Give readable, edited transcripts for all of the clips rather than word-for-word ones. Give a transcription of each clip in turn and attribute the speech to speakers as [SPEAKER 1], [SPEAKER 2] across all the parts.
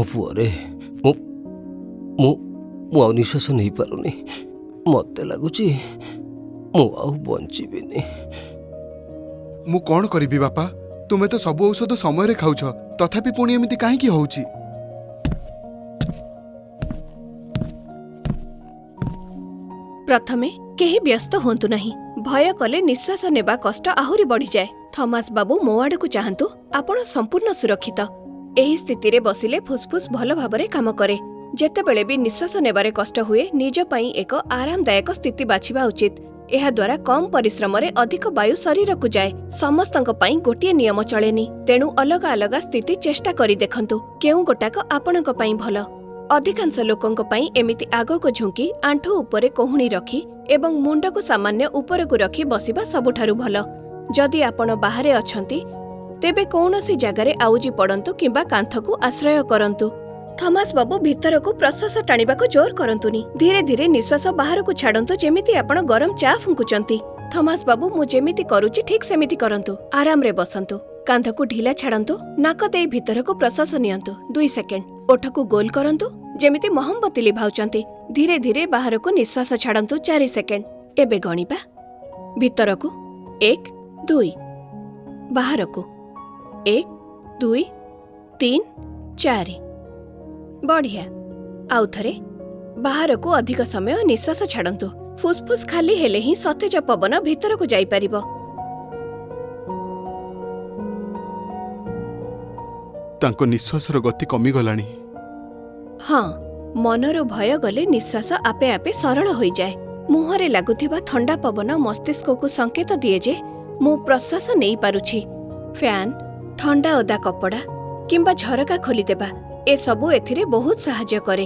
[SPEAKER 1] ମୋ ପୁଅରେ, ମୁଁ ମୁଁ ମୁଁ ଆଉ ନିଶ୍ୱାସ ନେଇପାରୁନି। ମୋତେ ଲାଗୁଛି ମୁଁ ଆଉ ବଞ୍ଚିବିନି।
[SPEAKER 2] ମୁଁ କ'ଣ କରିବି ବାପା? ତୁମେ ତ ସବୁ ଔଷଧ ସମୟରେ ଖାଉଛ, ତଥାପି ପୁଣି ଏମିତି କାହିଁକି ହଉଛି?
[SPEAKER 3] ପ୍ରଥମେ କେହି ବ୍ୟସ୍ତ ହୁଅନ୍ତୁ ନାହିଁ। ଭୟ କଲେ ନିଶ୍ୱାସ ନେବା କଷ୍ଟ ଆହୁରି ବଢ଼ିଯାଏ। ଥମାସ ବାବୁ, ମୋ ଆଡ଼କୁ ଚାହାନ୍ତୁ। ଆପଣ ସମ୍ପୂର୍ଣ୍ଣ ସୁରକ୍ଷିତ। ଏହି ସ୍ଥିତିରେ ବସିଲେ ଫୁସ୍ଫୁସ୍ ଭଲ ଭାବରେ କାମ କରେ। ଯେତେବେଳେ ବି ନିଶ୍ୱାସ ନେବାରେ କଷ୍ଟ ହୁଏ, ନିଜ ପାଇଁ ଏକ ଆରାମଦାୟକ ସ୍ଥିତି ବାଛିବା ଉଚିତ। ଏହାଦ୍ୱାରା କମ୍ ପରିଶ୍ରମରେ ଅଧିକ ବାୟୁ ଶରୀରକୁ ଯାଏ। ସମସ୍ତଙ୍କ ପାଇଁ ଗୋଟିଏ ନିୟମ ଚଳେନି, ତେଣୁ ଅଲଗା ଅଲଗା ସ୍ଥିତି ଚେଷ୍ଟା କରି ଦେଖନ୍ତୁ କେଉଁ ଗୋଟାକ ଆପଣଙ୍କ ପାଇଁ ଭଲ। ଅଧିକାଂଶ ଲୋକଙ୍କ ପାଇଁ ଏମିତି ଆଗକୁ ଝୁଙ୍କି, ଆଣ୍ଠୁ ଉପରେ କହୁଣୀ ରଖି ଏବଂ ମୁଣ୍ଡକୁ ସାମାନ୍ୟ ଉପରକୁ ରଖି ବସିବା ସବୁଠାରୁ ଭଲ। ଯଦି ଆପଣ ବାହାରେ ଅଛନ୍ତି, ତେବେ କୌଣସି ଜାଗାରେ ଆଉଜି ପଡ଼ନ୍ତୁ କିମ୍ବା କାନ୍ଥକୁ ଆଶ୍ରୟ କରନ୍ତୁ। ଥମାସ ବାବୁ, ଭିତରକୁ ପ୍ରଶ୍ୱାସ ଟାଣିବାକୁ ଜୋର କରନ୍ତୁନି। ଧୀରେ ଧୀରେ ନିଶ୍ୱାସ ବାହାରକୁ ଛାଡ଼ନ୍ତୁ, ଯେମିତି ଆପଣ ଗରମ ଚା ଫୁଙ୍କୁଛନ୍ତି। ଥମାସ ବାବୁ, ମୁଁ ଯେମିତି କରୁଛି ଠିକ୍ ସେମିତି କରନ୍ତୁ। ଆରାମରେ ବସନ୍ତୁ, କାନ୍ଧକୁ ଢିଲା ଛାଡ଼ନ୍ତୁ, ନାକ ଦେଇ ଭିତରକୁ ପ୍ରଶ୍ୱାସ ନିଅନ୍ତୁ 2 ସେକେଣ୍ଡ। ଓଠକୁ ଗୋଲ କରନ୍ତୁ, ଯେମିତି ମହମବତୀ ଲିଭାଉଛନ୍ତି। ଧୀରେ ଧୀରେ ବାହାରକୁ ନିଶ୍ୱାସ ଛାଡ଼ନ୍ତୁ 4 ସେକେଣ୍ଡ। ଏବେ ଗଣିବା। ଭିତରକୁ 1, 2, ବାହାରକୁ 1, 2, 3, 4। ବଢ଼ିଆ। ଆଉ ଥରେ ବାହାରକୁ ଅଧିକ ସମୟ ନିଶ୍ୱାସ ଛାଡ଼ନ୍ତୁ। ଫୁସ୍ଫୁସ୍ ଖାଲି ହେଲେ ହିଁ ସତେଜ ପବନ ଭିତରକୁ ଯାଇପାରିବ।
[SPEAKER 2] ତାଙ୍କ ନିଶ୍ୱାସର ଗତି କମିଗଲାଣି।
[SPEAKER 3] ହଁ, ମନରୁ ଭୟ ଗଲେ ନିଶ୍ୱାସ ଆପେ ଆପେ ସରଳ ହୋଇଯାଏ। ମୁହଁରେ ଲାଗୁଥିବା ଥଣ୍ଡା ପବନ ମସ୍ତିଷ୍କକୁ ସଂକେତ ଦିଏ ଯେ ମୁଁ ପ୍ରଶ୍ୱାସ ନେଇପାରୁଛି। ଫ୍ୟାନ୍, ଥଣ୍ଡା ଓଦା କପଡ଼ା କିମ୍ବା ଝରକା ଖୋଲିଦେବା, ଏସବୁ ଏଥିରେ ବହୁତ ସାହାଯ୍ୟ କରେ।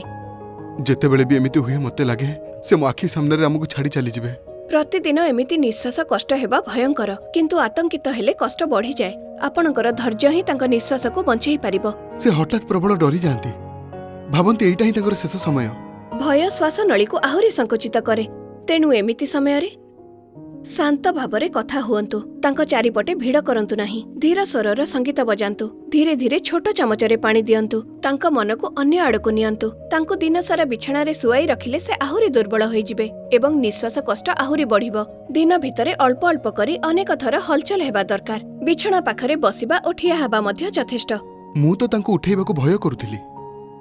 [SPEAKER 2] ଯେତେବେଳେ ବି ଏମିତି ହୁଏ, ମୋତେ ଲାଗେ ସେ ମୋ ଆଖି ସାମ୍ନାରେ ଆମକୁ ଛାଡ଼ି ଚାଲିଯିବେ।
[SPEAKER 3] ପ୍ରତିଦିନ ଏମିତି ନିଶ୍ୱାସ କଷ୍ଟ ହେବା ଭୟଙ୍କର, କିନ୍ତୁ ଆତଙ୍କିତ ହେଲେ କଷ୍ଟ ବଢ଼ିଯାଏ। ଆପଣଙ୍କର ଧୈର୍ଯ୍ୟ ହିଁ ତାଙ୍କ ନିଶ୍ୱାସକୁ ବଞ୍ଚେଇ ପାରିବ।
[SPEAKER 2] ସେ ହଠାତ୍ ପ୍ରବଳ ଡରିଯାଆନ୍ତି, ଭାବନ୍ତି ଏଇଟା ହିଁ ତାଙ୍କର ଶେଷ ସମୟ।
[SPEAKER 3] ଭୟ ଶ୍ୱାସନଳୀକୁ ଆହୁରି ସଙ୍କୁଚିତ କରେ। ତେଣୁ ଏମିତି ସମୟରେ ଶାନ୍ତ ଭାବରେ କଥା ହୁଅନ୍ତୁ। ତାଙ୍କ ଚାରିପଟେ ଭିଡ଼ କରନ୍ତୁ ନାହିଁ। ଧୀର ସ୍ୱରର ସଙ୍ଗୀତ ବଜାନ୍ତୁ। ଧୀରେ ଧୀରେ ଛୋଟ ଚାମଚରେ ପାଣି ଦିଅନ୍ତୁ। ତାଙ୍କ ମନକୁ ଅନ୍ୟ ଆଡ଼କୁ ନିଅନ୍ତୁ। ତାଙ୍କୁ ଦିନସାରା ବିଛଣାରେ ଶୁଆଇ ରଖିଲେ ସେ ଆହୁରି ଦୁର୍ବଳ ହୋଇଯିବେ ଏବଂ ନିଶ୍ୱାସ କଷ୍ଟ ଆହୁରି ବଢ଼ିବ। ଦିନ ଭିତରେ ଅଳ୍ପ ଅଳ୍ପ କରି ଅନେକ ଥର ହଲଚଲ ହେବା ଦରକାର। ବିଛଣା ପାଖରେ ବସିବା ଓ ଠିଆ ହେବା ମଧ୍ୟ ଯଥେଷ୍ଟ।
[SPEAKER 2] ମୁଁ ତ ତାଙ୍କୁ ଉଠେଇବାକୁ ଭୟ କରୁଥିଲି।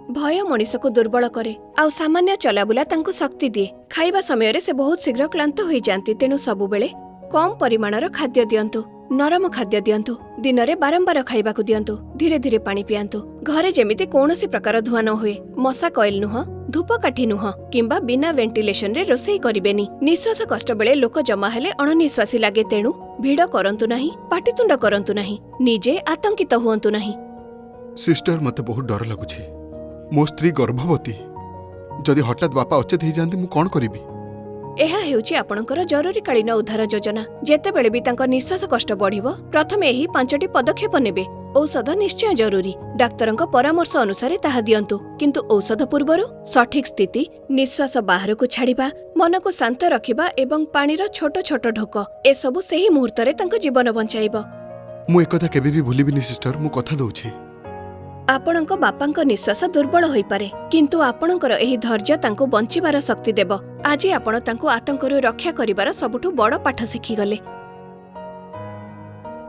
[SPEAKER 3] ଭୟ ମଣିଷକୁ ଦୁର୍ବଳ କରେ, ଆଉ ସାମାନ୍ୟ ଚଲାବୁଲା ତାଙ୍କୁ ଶକ୍ତି ଦିଏ। ଖାଇବା ସମୟରେ ସେ ବହୁତ ଶୀଘ୍ର କ୍ଳାନ୍ତ ହୋଇଯାଆନ୍ତି, ତେଣୁ ସବୁବେଳେ କମ୍ ପରିମାଣର ଖାଦ୍ୟ ଦିଅନ୍ତୁ। ନରମ ଖାଦ୍ୟ ଦିଅନ୍ତୁ। ଦିନରେ ବାରମ୍ବାର ଖାଇବାକୁ ଦିଅନ୍ତୁ। ଧୀରେ ଧୀରେ ପାଣି ପିଆନ୍ତୁ। ଘରେ ଯେମିତି କୌଣସି ପ୍ରକାର ଧୂଆଁ ନ ହୁଏ। ମଶା କଏଲ ନୁହଁ, ଧୂପକାଠି ନୁହଁ କିମ୍ବା ବିନା ଭେଣ୍ଟିଲେସନରେ ରୋଷେଇ କରିବେନି। ନିଶ୍ୱାସ କଷ୍ଟ ବେଳେ ଲୋକ ଜମା ହେଲେ ଅଣନିଶ୍ୱାସୀ ଲାଗେ, ତେଣୁ ଭିଡ଼ କରନ୍ତୁ ନାହିଁ, ପାଟିତୁଣ୍ଡ କରନ୍ତୁ ନାହିଁ, ନିଜେ ଆତଙ୍କିତ ହୁଅନ୍ତୁ ନାହିଁ।
[SPEAKER 2] ସିଷ୍ଟର, ମୋତେ ବହୁତ ଡର ଲାଗୁଛି। ମୋ ସ୍ତ୍ରୀ ଗର୍ଭବତୀ। ଯଦି ହଠାତ୍ ବାପା ଅଚେତ ହେଇଯାଆନ୍ତି, ମୁଁ କ'ଣ କରିବି?
[SPEAKER 3] ଏହା ହେଉଛି ଆପଣଙ୍କର ଜରୁରୀକାଳୀନ ଉଦ୍ଧାର ଯୋଜନା। ଯେତେବେଳେ ବି ତାଙ୍କ ନିଶ୍ୱାସ କଷ୍ଟ ବଢ଼ିବ, ପ୍ରଥମେ ଏହି 5ଟି ପଦକ୍ଷେପ ନେବେ। ଔଷଧ ନିଶ୍ଚୟ ଜରୁରୀ, ଡାକ୍ତରଙ୍କ ପରାମର୍ଶ ଅନୁସାରେ ତାହା ଦିଅନ୍ତୁ। କିନ୍ତୁ ଔଷଧ ପୂର୍ବରୁ ସଠିକ୍ ସ୍ଥିତି, ନିଶ୍ୱାସ ବାହାରକୁ ଛାଡ଼ିବା, ମନକୁ ଶାନ୍ତ ରଖିବା ଏବଂ ପାଣିର ଛୋଟ ଛୋଟ ଢୋକ, ଏସବୁ ସେହି ମୁହୂର୍ତ୍ତରେ ତାଙ୍କ ଜୀବନ ବଞ୍ଚାଇବ।
[SPEAKER 2] ମୁଁ ଏକଥା କେବେ ବି ଭୁଲିବିନି ସିଷ୍ଟର, ମୁଁ କଥା ଦଉଛି।
[SPEAKER 3] ଆପଣଙ୍କ ବାପାଙ୍କ ନିଶ୍ୱାସ ଦୁର୍ବଳ ହୋଇପାରେ, କିନ୍ତୁ ଆପଣଙ୍କର ଏହି ଧୈର୍ଯ୍ୟ ତାଙ୍କୁ ବଞ୍ଚିବାର ଶକ୍ତି ଦେବ। ଆଜି ଆପଣ ତାଙ୍କୁ ଆତଙ୍କରୁ ରକ୍ଷା କରିବାର ସବୁଠୁ ବଡ଼ ପାଠ ଶିଖିଗଲେ।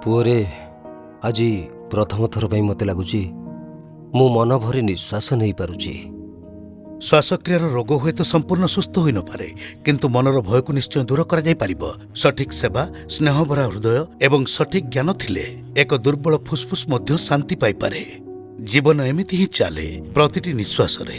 [SPEAKER 1] ପୁଅରେ, ଆଜି ପ୍ରଥମ ଥର ପାଇଁ ମୋତେ ଲାଗୁଛି ମୁଁ ମନ ଭରି ନିଶ୍ୱାସ ନେଇପାରୁଛି।
[SPEAKER 4] ଶ୍ୱାସକ୍ରିୟାର ରୋଗ ହୁଏତ ସମ୍ପୂର୍ଣ୍ଣ ସୁସ୍ଥ ହୋଇନପାରେ, କିନ୍ତୁ ମନର ଭୟକୁ ନିଶ୍ଚୟ ଦୂର କରାଯାଇପାରିବ। ସଠିକ୍ ସେବା, ସ୍ନେହଭରା ହୃଦୟ ଏବଂ ସଠିକ୍ ଜ୍ଞାନ ଥିଲେ ଏକ ଦୁର୍ବଳ ଫୁସ୍ଫୁସ୍ ମଧ୍ୟ ଶାନ୍ତି ପାଇପାରେ। ଜୀବନ ଏମିତି ହିଁ ଚାଲେ, ପ୍ରତିଟି ନିଶ୍ୱାସରେ।